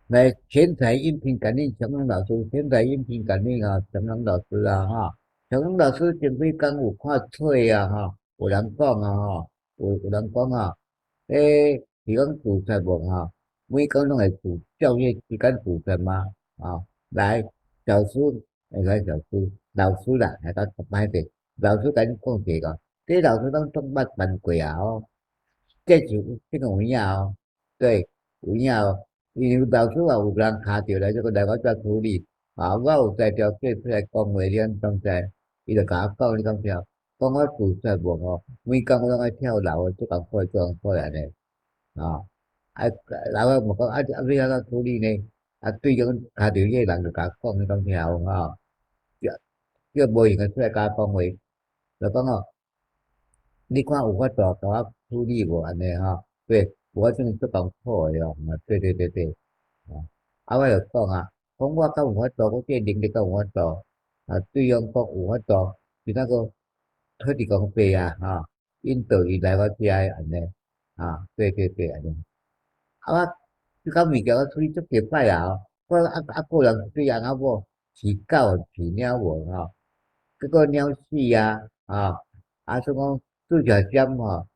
來，全台音頻感應強龍老師，全台音頻感應啊，強龍老師啊，哈，強龍老師前幾工有看冊啊，哈，有人講啊，吼，有人講啊，是講自殺無吼，每工攏會自教育時間自殺嗎？啊，來，小師，來小師，老師啦，來較歹勢，老師共你講一個，這老師攏總捌辦過啊，吼，這是這個有影哦，對，有影哦。因為老師也有人敲著來，這個來我遮處理，啊，我有才調過出來講話，你按怎知？伊就共我講，你敢知？講我自殺無吼，每工我攏愛跳樓，足艱苦，足艱苦按呢，啊，啊，然後我講啊，啊，欲按怎處理呢？啊，對方敲著彼個人就共我講，你敢聽有吼？叫叫無閒的出來共我講話，就講哦，你看有法度共我處理無按呢吼？對。我真是足艱苦的哦，對對對對，啊，我就講啊，講我敢有法度，我這個能力敢有法度，啊，對方講有法度，是那個土地公伯啊，吼，引導伊來我遮按呢，啊，對對對，按呢，啊，我這個物件我處理足幾擺啊，我啊啊個人對翁仔某飼狗飼貓無吼，結果貓死啊，啊，啊，所以講注射針吼，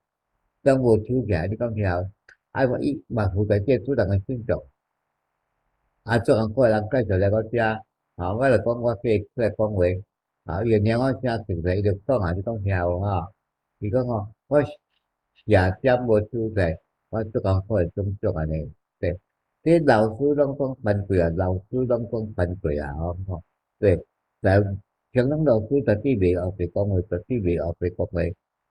攏無抽起來，你敢聽無？啊！伊嘛負責這主人的信眾，啊，足艱苦的人介紹來我遮，啊，我就講我可以出來講話，啊，伊就聽我聲熟勢，伊就講啊，你講聽有吼？伊講哦，我射針無抽出，我足艱苦的種種按呢，對，這老師攏講辦過啊，老師攏講辦過啊，吼，對，但強龍老師絕對袂烏白講話，絕對袂烏白講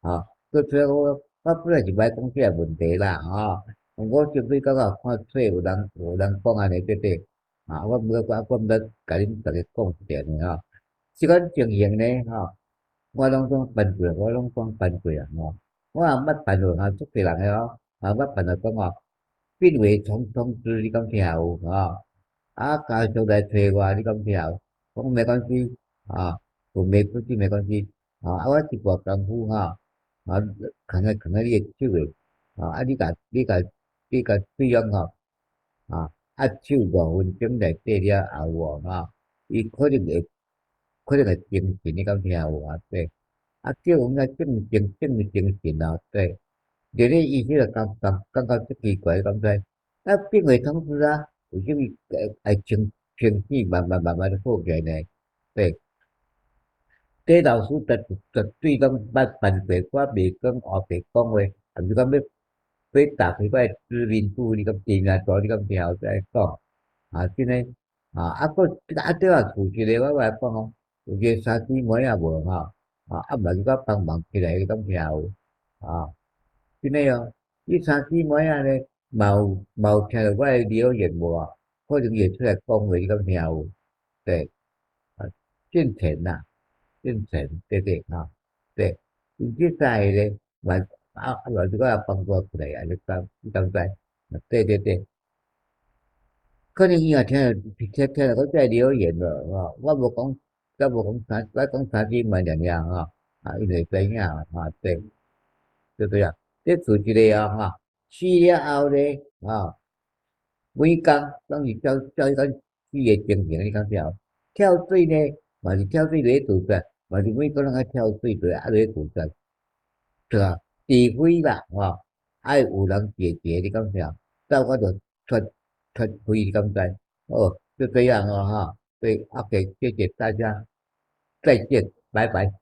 話，啊，閣出來我。我本來是欲講這個問題啦，吼！我前幾工啊看冊有人講按呢對對，啊，我無我我毋捌共恁逐家講一下呢吼。這款情形呢，吼，我攏總辦過，我攏總辦過啊，吼！我也捌辦過啊，足濟人的哦，啊，捌辦過講哦，病危通知你敢聽有？吼？啊，家屬來揣我，你敢聽有？講沒關係，啊，有沒關係，沒關係，啊，我一半功夫吼。啊，囥佇囥佇你的手的，啊，啊，你共對方吼，啊，握手5分鐘內底了後哦，吼，伊可能會精神，你敢聽有啊？對，啊，叫阮來正精正精神哦，對，就咧醫生就感覺足奇怪，你敢知？啊，病危通知啊，為啥物會愛清清醒，慢慢慢慢就好起來呢？對。這老師絕絕對攏捌辦過，我袂講烏白講話，啊毋是講欲打開我的知名度，你敢知名度，你敢聽有在講？啊，真的，啊啊，閣啊對啊，事實的，我來講哦，有一個三姊妹仔無吼，啊啊嘛是我幫忙起來，你敢聽有？啊，真的哦，彼三姊妹仔咧，嘛有嘛有聽著我的留言無啊？可能會出來講話，你敢聽有？對，啊，姓陳吶。姓陳，對對啊，對，因這三个咧，嘛啊啊，嘛是我幫助出來，按呢講，你敢知？對對對，可能伊也聽著聽聽著我這留言咯，吼，我無講，我無講三，我講三姊妹爾爾吼，啊，伊就會知影啊，對，就這樣，這做一個啊，哈，死了後咧，啊，每工攏是照照彼款死的情形，你敢知無？跳水呢，嘛是跳水咧做出來。嘛是每個人愛跳水，就愛咧自殺，對啊，除非啦，吼，愛有人解決，你敢知？到我就脫脫開，你敢知？哦，就這樣哦，哈，對，OK，謝謝大家，再見，拜拜。